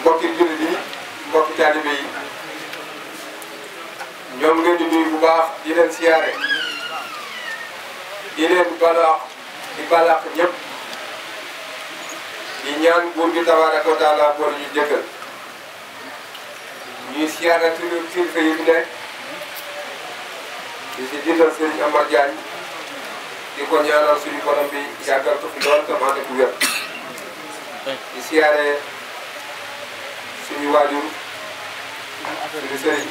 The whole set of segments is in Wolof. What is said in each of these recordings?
mbokki jullit yi mbokki taalibe yi ñoom ngeen di nuyu bu baax di leen siyaare di leen balaax di balaax ñëpp di ñaan buur bi tabaaraka wa taala boole ñu jëkkal ñuy siyaare suñu kilifa yi fi nekk di si jiital Serigne Amar Diagne di ko ñaanal suñu borom bi yàggal ko fi lool te mu ànd ak wér di siyaare suñu waajur suñu sëriñ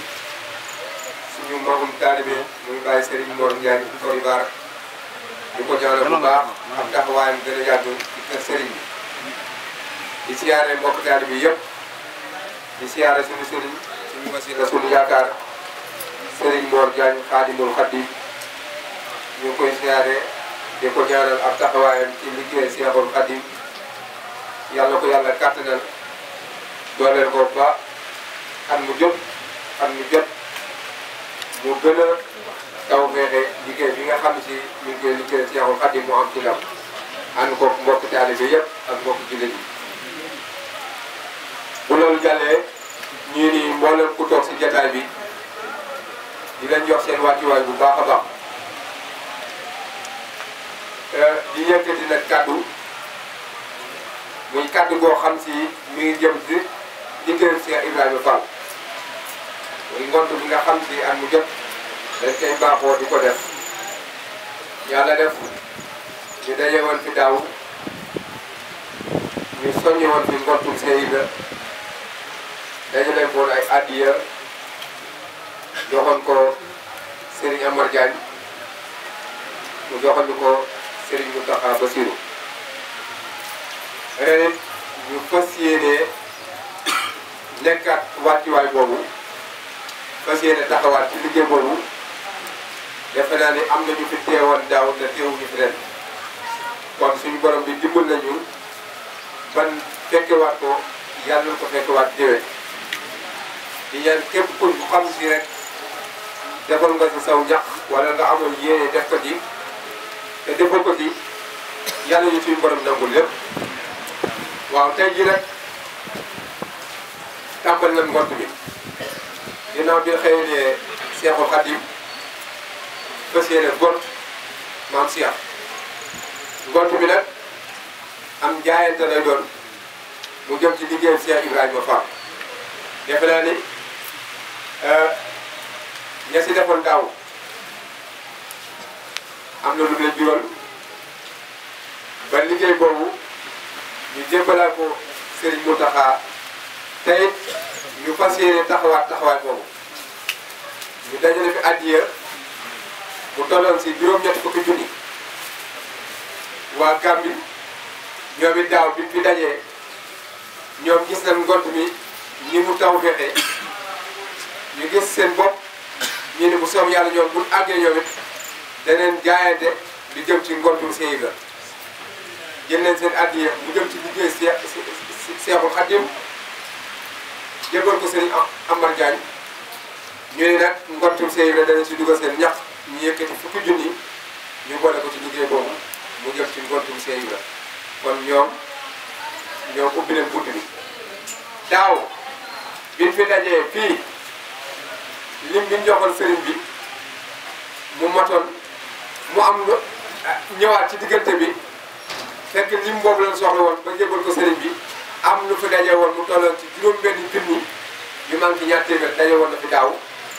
suñu magum taalibe muy bàyyi Serigne Mor Ndiaye koy baar di ko ñaanal bu baax am taxawaayam gën a yàgg ci kër Serigne bi di siyaare mbokk taalibe bi yëpp di siyaare suñu sëriñ suñu wasila suñu yaakaar Serigne Mor Diagne Xaadimul Xaadim ñu koy siyaare di ko ñaanal ab taxawaayam ci liggéey Seexul Xaadim yàlla ko yàlla kàttanal dooleel ko ba at mu jot mu gën a taw feexe liggéey bi nga xam si ñu ngi koy liggéey Seexul Xaadim mu am ci ndam ànd ko mbokk taalibe bi yëpp ak mbokk jullit yi bu loolu jàllee ñii nii mboolem ku toog si jataay bi di leen jox seen wàccuwaay bu baax a baax di yëkkati nag kàddu muy kàddu goo xam si mi ngi jëm si liggéeyu Cheikh Ibrahima Fall muy ngont bi nga xam si at mu jot dañ koy baaxoo di ko def yàlla def ñu daje woon fi daaw ñu soññe woon fi ngontum Cheikh Ibra dajale woon ay addiya joxoon ko Serigne Amar Diagne mu joxoon ko Serigne Mountakha Bassirou ren ñu fas yéene nekkaat wàccuwaay boobu fas yéene taxawaat ci liggéey boobu defe naa ni am nañu fi teewoon daaw te teewuñu fi ren kon suñu borom bi dimbal nañu ban fekkewaat ko yàlla ko fekkewaat déwén di ñaan képp ku xam si rek defal nga si saw ñax wala nga amoon yéene def ko ci te defal ko ci yàlla ñu suñu borom nangul lépp waaw tey jii rek tàmbali nañ ngont bi ginnaaw bi xëy ne Seexul Xaadim fas yéene gont maam Cheikh ngont bi nag am jaayante lay doon mu jëm ci liggéeyam Cheikh Ibrahima Fall defe naa ni ña si defoon daaw am na lu leen jural ba liggéey boobu ñu jébbalal ko Serigne Mountakha tey ñu fas yéene taxawaay boobu ñu dajale fi addiya mu tolloon si juróom-ñetti fukki junni waa Gàmbi ñoom it daaw bi fi dajee ñoom gis nañ ngont mi ni mu taw fexe ñu gis seen bopp ñu ne bu soob yàlla ñoom bu àggee ñoom it daneen jaayante di jëm ci ngontum Cheikh Ibra jël leen seen addiya mu jëm ci liggéey Seexul Xaadim jébal ko Serigne Amar Diagne ñu ne nag ngontum Cheikh Ibra danañ si dugal seen ñax ñu yëkkati fukki junni ñu boole ko ci liggéey boobu mu jëm ci ngontum Cheikh Ibra kon ñoom ubbi leen bunt bi daaw biñ fi dajee fii lim bi ñu joxoon sëriñ bi mu matoon mu am ñëwaat ci diggante bi fekk lim boobu lañ soxla woon ba jébal ko sëriñ bi am lu fi daje woon mu tolloon ci juróom-benn junni yu manqué ñaar téeméer daje woon na fi daaw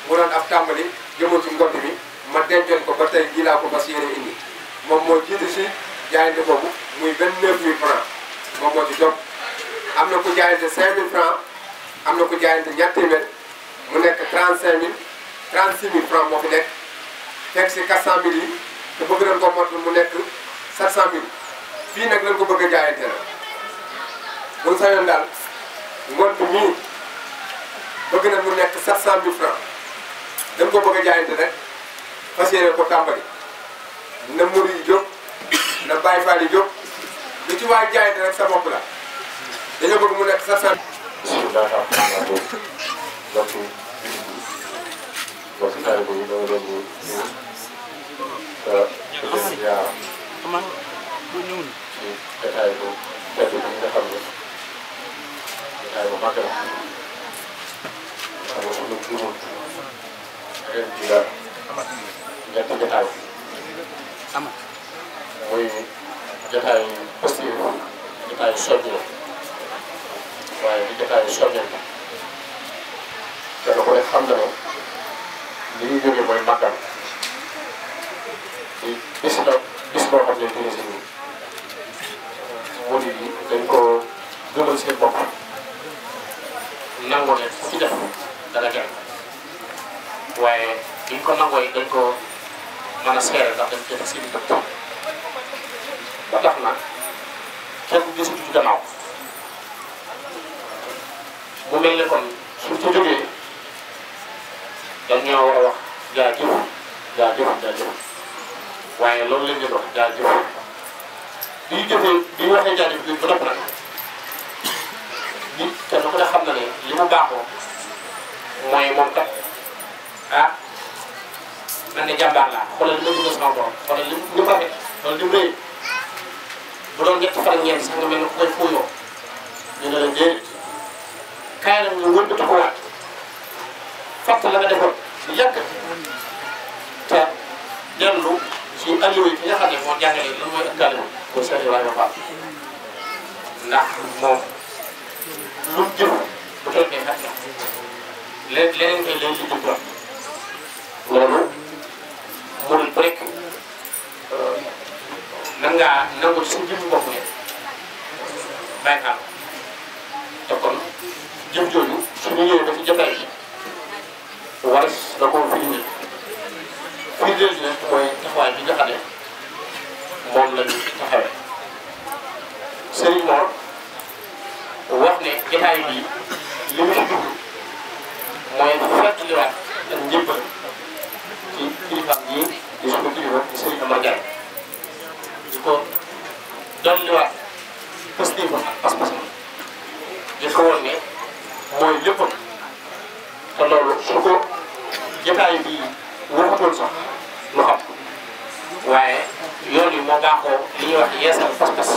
mu doon ab tàmbali jëmoon ci ngont bi ma dencoon ko ba tey jii laa ko fas yéene indi moom moo jiitu si jaayante boobu muy 29000 francs moom moo ci topp am na ku jaayante 5000 francs am na ku jaayante ñaar téeméer mu nekk 36000 36000 francs moo fi nekk fekk si 400000 yi te bëgg nañ ko mot mu nekk 700000 fii nag lañ ko bëgg a jaayante la bu ñu sañoon daal ngont mii bëgg na mu nekk 700000 francs dañ ko bëgg a jaayante rek fas yéene ko tàmbali na murid yi jóg na Baay Faal yi jóg lu ci waay jaayante rek sa bopp la dañoo bëgg mu nekk 700. bisimilah alhamdulilah mbokku mbokku taalibe yi dama leen di nuyu te leen ziar ci jotaay bu tedd bi nga xam ne jotaay bu mag la xam nga suñu juumul ren ji la ñetti jotaay muy jotaay positif jotaay soññi la waaye di jotaay soññal kenn ku ne xam na ne li ñuy jógee mooy màggal di bis la bis boo xam ne dina si nii murid yi dañ ko gëmal seen bopp nangu ne ci def dana gën waaye biñ ko nangoo yi dañ ko mën a seere ndax dañ def seen bët ba tax na kenn gisul ci gannaaw mu mel ne kon suñ ci jógee dañ ñoo war a wax jaajëf jaajëf jaajëf waaye loolu lañ leen wax jaajëf bi ñu jëfee bi ñu waxee jaajëf bi ba noppi nag nit kenn ku ne xam na ne li mu baaxoo mooy moom kat ah man de jàmbaar laa xoolal li ma dugg sama borom xoolal li mu rafet xoolal li mu rëy bu doon ñetti fan ak ñeent sax nga mel ne ku koy fuuyoo ñu ne la déedéet kaay la ñu wëlbati ko waat fàtt la nga defoon lu yàgg te dellu ci alliwa yi ki nga xam ne moo jàngale lan mooy ëkkaale moom mooy Cheikh Ibrahima Fall ndax moom lu mu jëf bu toll nii fekk na leneen koy leen li jëm doon loolu mënul bu rek nan ngaa nangu ci suñu jëm bopp ne bàyyi xaal te kon jëm jooju suñu ñëwee ba ci jotaay bi waras da koo firndeel firndeel bi nag mooy taxawaay bi nga xam ne moom lañu taxawee Serigne Mor wax ne jotaay bi li mu ci dugg mooy fàttaliwaat ak njëbbal ci kilifaam yi di suñu kilifa di Serigne Amar Diagne di ko dolliwaat positif ak pas-pasam di ko woon ne mooy lépp te loolu su ko jotaay bi waxutoon sax lu xam waaye yoon yi moo baaxoo li ñuy wax yeesal pas-pas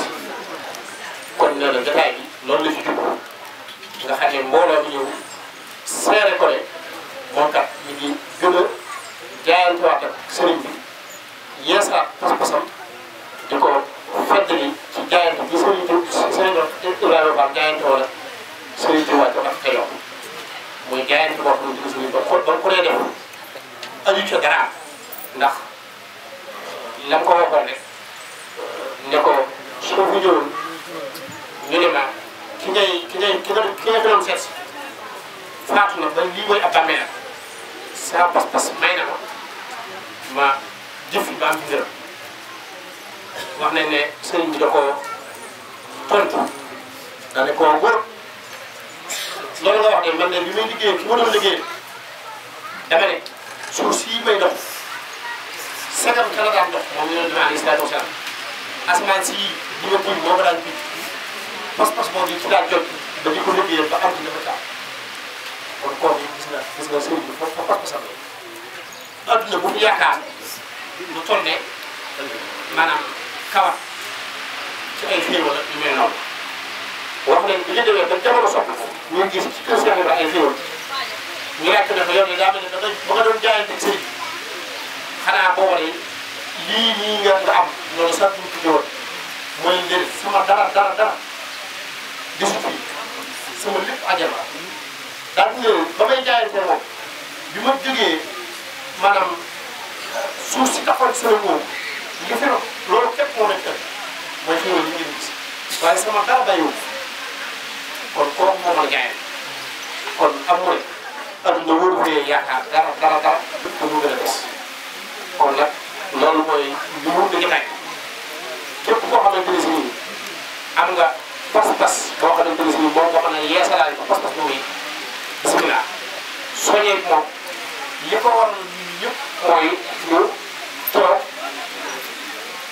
kon nee na jotaay bi loolu la fi jub nga xam ne mbooloo mi ñëw seere ko ne moom kat ñu ngi gën a jaayantewaat ak sëriñ bi yeesalaat pas-pasam di ko feddali ci jaayante bi sëriñ Ibrahima Fall jaayante woon ak sëriñ bi wàcc ak teyoo muy jaayante boo xam ne dina sëriñ ba ko dee def aju ca dara ndax la nga ko waxoon rek ne ko su ko fi ñëwoon ñu ne ma ki nga doon seet si faatu na ba lii mooy ab bàmmeelam sa pas-pas may na ma jëf ba am ci ngërëm wax nañ ne sëriñ bi da koo tontu da ne koo wër loolu nga wax ne man de bi may liggéey ki ma doon liggéey dama ne suuf sii may dox segam ka la daan dox moom yonent bi alayhi salaatu wasalaam asamaan si di nga buñ moo ko daan bind pas-pas moom yi ci daan jot ba di ko liggéeyal ba am ci dafa taal kon kooku gis nga sëriñ bi foofu pas-pasam la adduna bu fi yaakaar lu toll ne maanaam kawat ci ay xéewal yu mel noonu wax leen bi ñu demee ba jamono soppi ñu gis ci kër Cheikh Ibrahima ay xéewal ñu rekk ne ko yow de daa mel ne ba nga doon jaayante sëriñ xanaa boo waree lii nii nga am loolu sax duñ ko ñëwoon mooy leen sama dara gisu fi sama lépp ajal la daal di ñëw ba may jaayante moom bi ma jógee maanaam suuf si taxoon sama ngóob li fi loolu képp moo nekk mooy xéwal yi ngeen gis waaye sama dara bayoo kon kooku moo mën a jaayante kon am mooy adduna wóoru fee yaakaar dara te mu gën a des kon nag loolu mooy li mu ngi jotaay képp koo xamante ne si nii am nga pas-pas boo xamante ne si nii moom nga mën a yeesalaale ko pas-pas boobu yi bisimilah soññee moom li ko war yëpp mooy ñu toog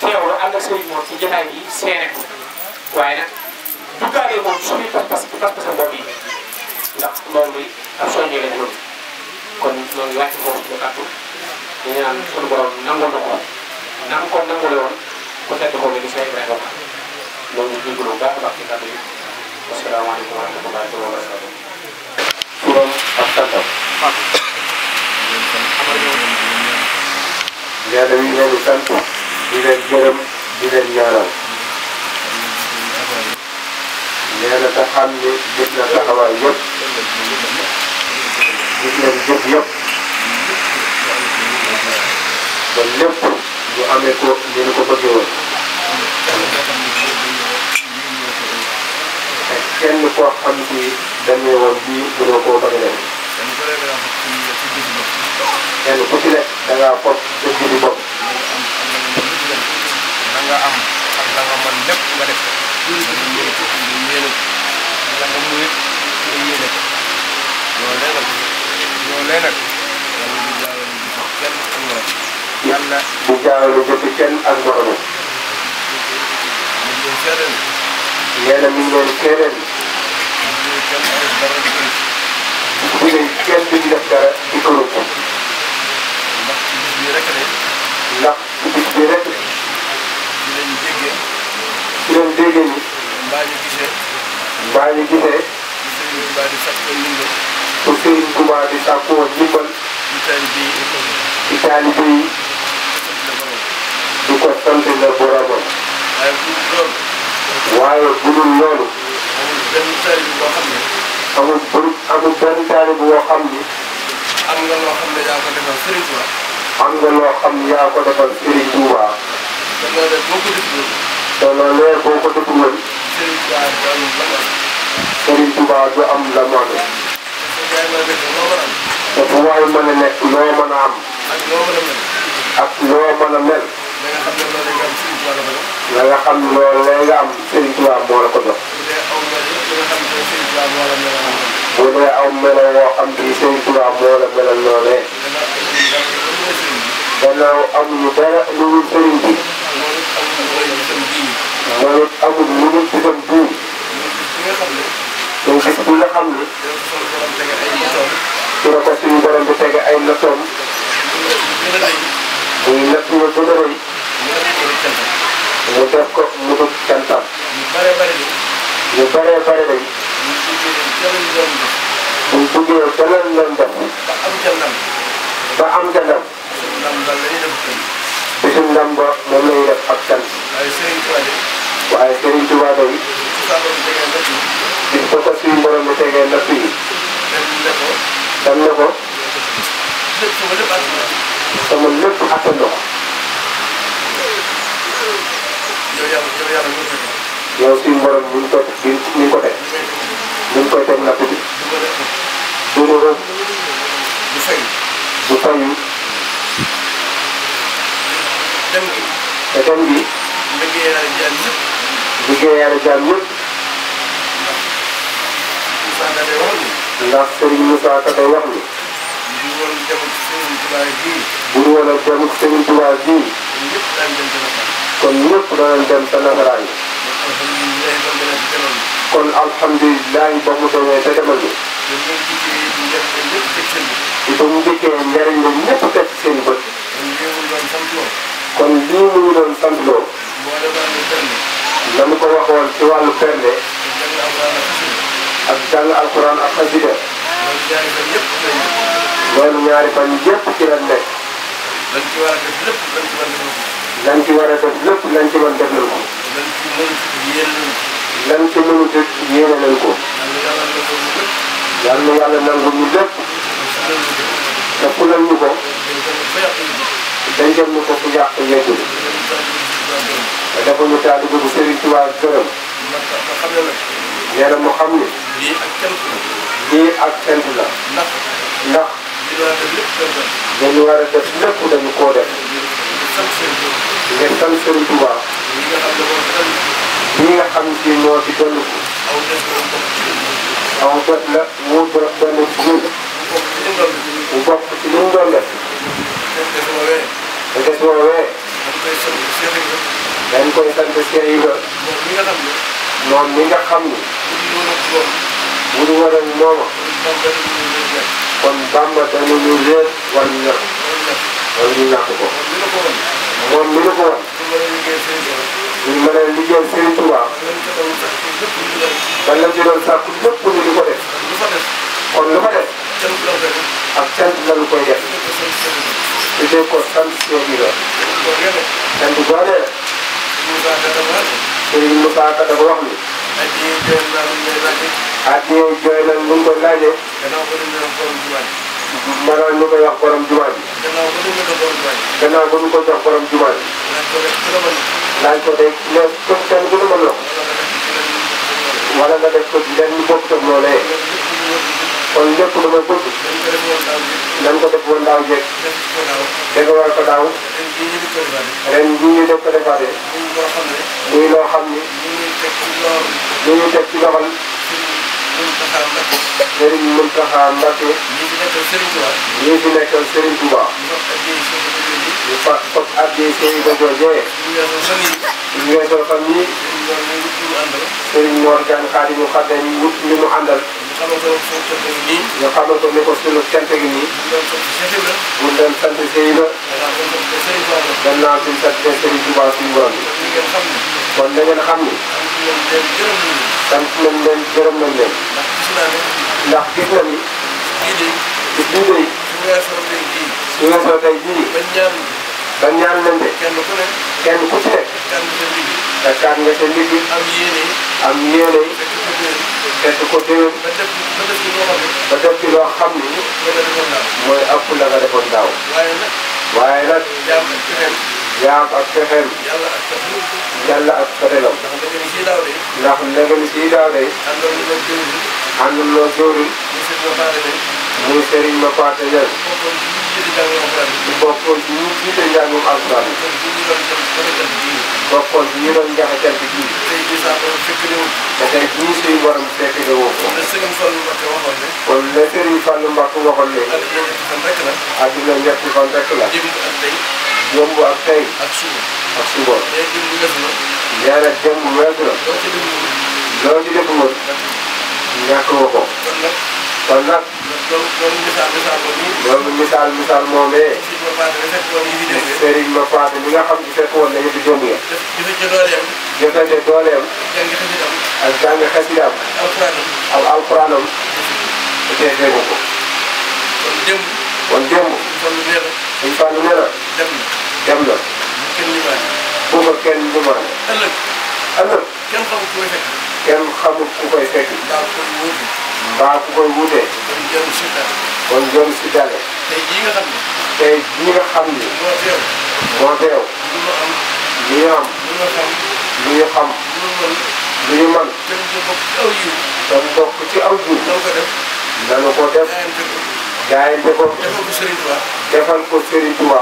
teewlu ànd ak sëriñ moom ci jotaay bi seene ko waaye nag duggaale moom suñuy pas-pas ci pas-pasam boobu yi ndax loolu ak soññee lañ loolu kon loolu wàcc foofu suñu kàddu ñu ñaan suñu borom nangoon na ko nam ko nangule woon ku tedd ko ni Cheikh Ibrahima loolu ñu jégalu bu baax a baax ci kàddu yi asalaamaaleykum wa rahmatullahi wa barakatuh. turam ak santam. nee na ñu ngi leen di sant di leen gërëm di leen ñaanal. nee na te xam ni gis na taxawaay yëpp gis nañ jëf yëpp ba lépp ñu amee ko ni ñu ko bëggee woon. kenn koo xam si dañuy woon bii mënoo koo bëgg a def. kenn ku ci nekk da ngaa foog sa jiwu bopp. la nga am ak la nga mën lépp nga def ko. la nga muy nga yéene ko. loolee nag yàlla bu jaawale jëf kenn ak moromam. nee na mi ngi leen seedeel. bu dee kenn du ci def dara di ko rëcc. ndax ci bis bi rek. ci leen déggee ni. mbaa ñu gisee. bu Serigne Touba di sàkkoo ndimbal. ci taalibe yi. du ko sant la boromam. waaye bu dul loolu. amul benn taalibe boo xam ni. am nga loo xam ne yaa ko defal Serigne Touba. am nga loo xam ni yaa ko defal Serigne Touba. te loolee boo ko deful woon. Serigne Touba du am la mu amee. te fu waay mën a nekk loo mën a am. ak loo mën a mel. la nga xam loolee nga am Serigne Touba moo la ko jox. bu dee aw melo woo xam ni Serigne Touba moo la melal loolee. gannaaw amuñu dara lu dul Serigne bi. loolu amul lu dul bisam bii. donc bis bu nga xam ni. ci la ko suñu borom di tege ay nattoom. muy natt yu gën a rëy. mu def ko mu dugg cantam. ñu bëree bëri lañ. buñ duggee beneen lañ def. ba am ca ndam. bisu ndam ba moom la ñuy def ak cant. waaye Serigne Touba day. bis ba ko suñu borom di tegee natt yi. dem na ko. sama lépp attan na ko. yow suñu borom ñu ngi ko teg ñu ngi ko teg. ñu ngi koy teg natt bi. du ñu rëb. du fayu. te dem gi. liggéeyaale jaam ñëpp. ndax Serigne Moussa Ka day wax ni. bu ñu woon a dem Serigne Touba bii. kon ñëpp danañ dem sa nasaraan yi. kon alhamdulilah ba mu demee te demal ñu. ba mu dikkee njëriñ la ñëpp teg seen bët. kon lii mu ngi doon sant loo. na mu ko waxoon ci wàllu pernde. ak jàng alquran ak xasida. loolu ñaari fan yëpp ci la nekk. lañ ci war a def lépp lañ ci mën def nañ ko. lañ ci mënut a yéene nañ ko. yàlla na yàlla nangu ñu lépp. te fulal ñu ko. dencal ñu ko fu yàq yeggul. te dafa ñu taal dugg Serigne Touba gërëm. nee na mu xam ni. lii ak cant la. ndax. dañu war a def lépp dañu koo def. ngeen sant Serigne Touba. lii nga xam si moo ci dolli ko. aw jot la mu doon benn jiw. mu bokk ci li mu doon def. te des woowee. dañ koy sant Cheikh Ibra. moom mi nga xam ni. bu ñu waroon mooma. kon Bamba dañu ñu réer wala ñu ñàkk. wala ñu ñàkk ko. moom mi ñu ko wan. ñu mën a liggéeyal Serigne Touba. ba lañ ci doon sàkku lépp ñu di ko def. kon lu fa def. ak cant lañu koy def. su dee ko sant seen i la. sant boole. Serigne Moussa Ka dafa wax ni. addiya jooy na lu mu ko laajee. maanaam ñu koy wax borom jumaa ji. gannaaw ba ñu ko jox borom jumaa ji. laaj ko de léegi comme kenn ku ne mën na ko. wala nga def ko lenn lu bokk ak loolee. kon lépp lu ma bëgg. nañ ko def woon daaw jéeg. dégg nga war ko daaw. ren jii ñu def ko defaatee. muy loo xam ni. ñu ngi teg ci loxol. Serigne Mountakha Mbacké. ñii fi nekkal Serigne Touba. ñu fab addi Serigne ba joojee. ñu weesoo fan yii. Serigne Mor Diagne Xaadimu Xaadim wut li mu àndal. ñu xamal ko ne ko sunu cant gi nii. mu doon sant Serigne la. gannaaw suñu sant Serigne Touba suñu borom bi. kon da ngeen xam ni. sant nañ leen gërëm nañ leen. ndax gis na ni. gis bii de. su weesoo tey jii. ba ñaan leen de. kenn ku ci nekk. fekkaat nga sa liggéey. am yéene. fekk ko déwén. ba def ci loo xam ni. mooy ëpp la nga defoon daaw. waaye nag. jaam ak pexeem. yàlla ak fexeelam. ndax léegi ni si daaw de. àndul loo jëwriñ. muy Serigne ma Paate Ñaŋ. ñu bokkoon ci ñi jiite njàngum alxuraan. bokkoon ci ñi doon jaxe cant gi. te tey jii suñu borom fekk nga woo ko. kon le Serigne Fallou Mbacké waxoon ne. àddina ñetti fan rek la. démb ak tey. ak suba. nee na démb weesu la. loo ci defu woon. ñàkk nga ko. kon nag. loolu misaal moomee. Serigne ma Paate mi nga xam ne fekk woon na yëpp démb ya. jëfante dooleem. ak jàng xasidaam. ak alxuraanam. te tey fekk ko. kon démb. suñ Fallu nee na. dem na. bu ko kenn limaale. ëllëg. kenn xamul ku koy fekk. mbaa ku koy wuute. kon jëm si dale. tey jii nga xam ni. moo teew. li ñu am. li ñu xam. li ñu mën. te bokk ci aw jiw. nanu ko def. jaayante ko. defal ko Serigne Touba.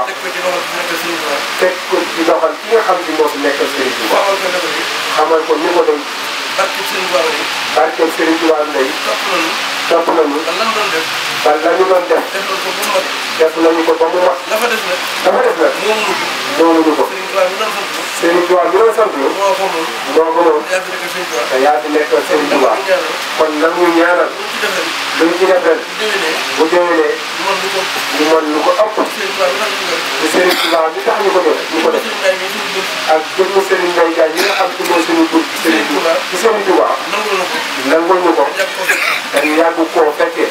teg ko ci loxol ki nga xam ni moo fi nekkal Serigne Touba. xamal ko ni ko dem. barkeb Serigne Touba ndey. topp nañu. ba la ñu doon def. def nañu ko ba mu wax. dafa def nag. moomuñu ko. Serigne Touba bi doon sant. moo ko moom. te yaa fi nekkal Serigne Touba. kon nag ñu ñaanal. luñ ci def ren. bu déwénee. ñu mën lu ko ëpp. te Serigne Touba bi tax ñu ko def. ak jëmmu Serigne Mbaye Diagne ñi nga xam ne mooy suñu tur ci Serigne Touba. nangul ñu ko. te ñu yàgg koo fekkee.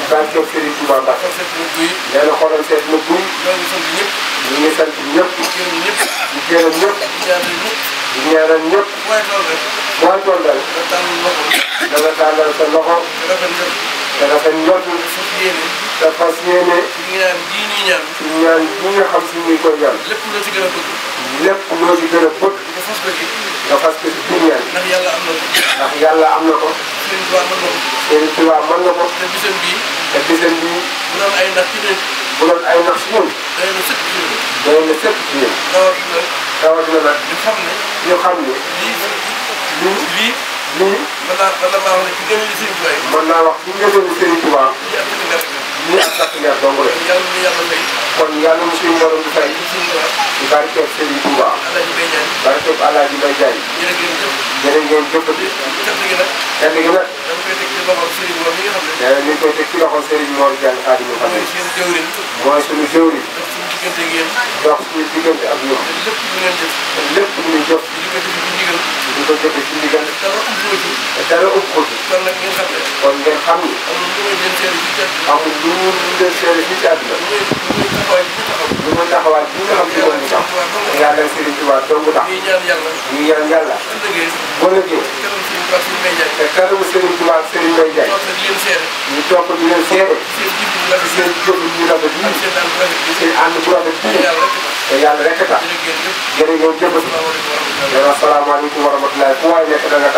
barkeb Serigne Touba Mbacke. nee na xoolal seet na buy. ñu ngi sant ñëpp. di gërëm ñëpp. di ñaanal ñëpp. mooy tool daal. da nga tàllal sa loxo. te rafet njort. te fas yéene. ci ñaan gi nga xam si muy koy ñaan. lépp loo ci gën a bëgg. nga fas ko ci biir ñaan. ndax yàlla am na ko. Serigne Touba mën na ko. te bisam bii. bu doon ay nax si ñun. doy na sëkk ci ñun. rawatina nag. ñu xam ne. lii. mën naa wax ci ngëneelu Serigne Touba. lii ak takk leer dong la. kon yàlla mu suñu borom di fay. di barkeb Serigne Touba. barkeb Alaaji Mbay Jaay. jërë ngeen jëfati. kenn gi nag. nee na ñu koy teg ci loxo Serigne Mor Diagne Xaadimu Xaadim. mooy suñu jëwriñ. diggante ak yéen. dox suñu diggante ak ñoom. te lépp lu ngeen jëf. te lépp lu ñuy jëf. di ko jëfe ci ndigal. di ko jëfe ci ndigal. dara ëpp ko ci. te dara ëpp ko ci. kon nag ngeen xam ne. kon ngeen xam ni. amul lu may leen seede fii ci àdduna. amul lu leen seede fii ci àdduna. lu may taxawaay bi ñu taxaw. lu muy taxawaay bi nga xam ne moom tax. yàlla Serigne Touba dong tax. ñuy ñaan yàlla. ñuy ñaan yàlla. boo lëggee. te kanamu Serigne Touba ak Serigne Mbaye Ndiaye. ñu topp di leen seede. seen jëf ñu rafet yi. seen ànd bu rafet bii. te yàlla rek tax. jërë ngeen jëf. asalaamaaleykum wa rahmatulah. fu waay nekk da nga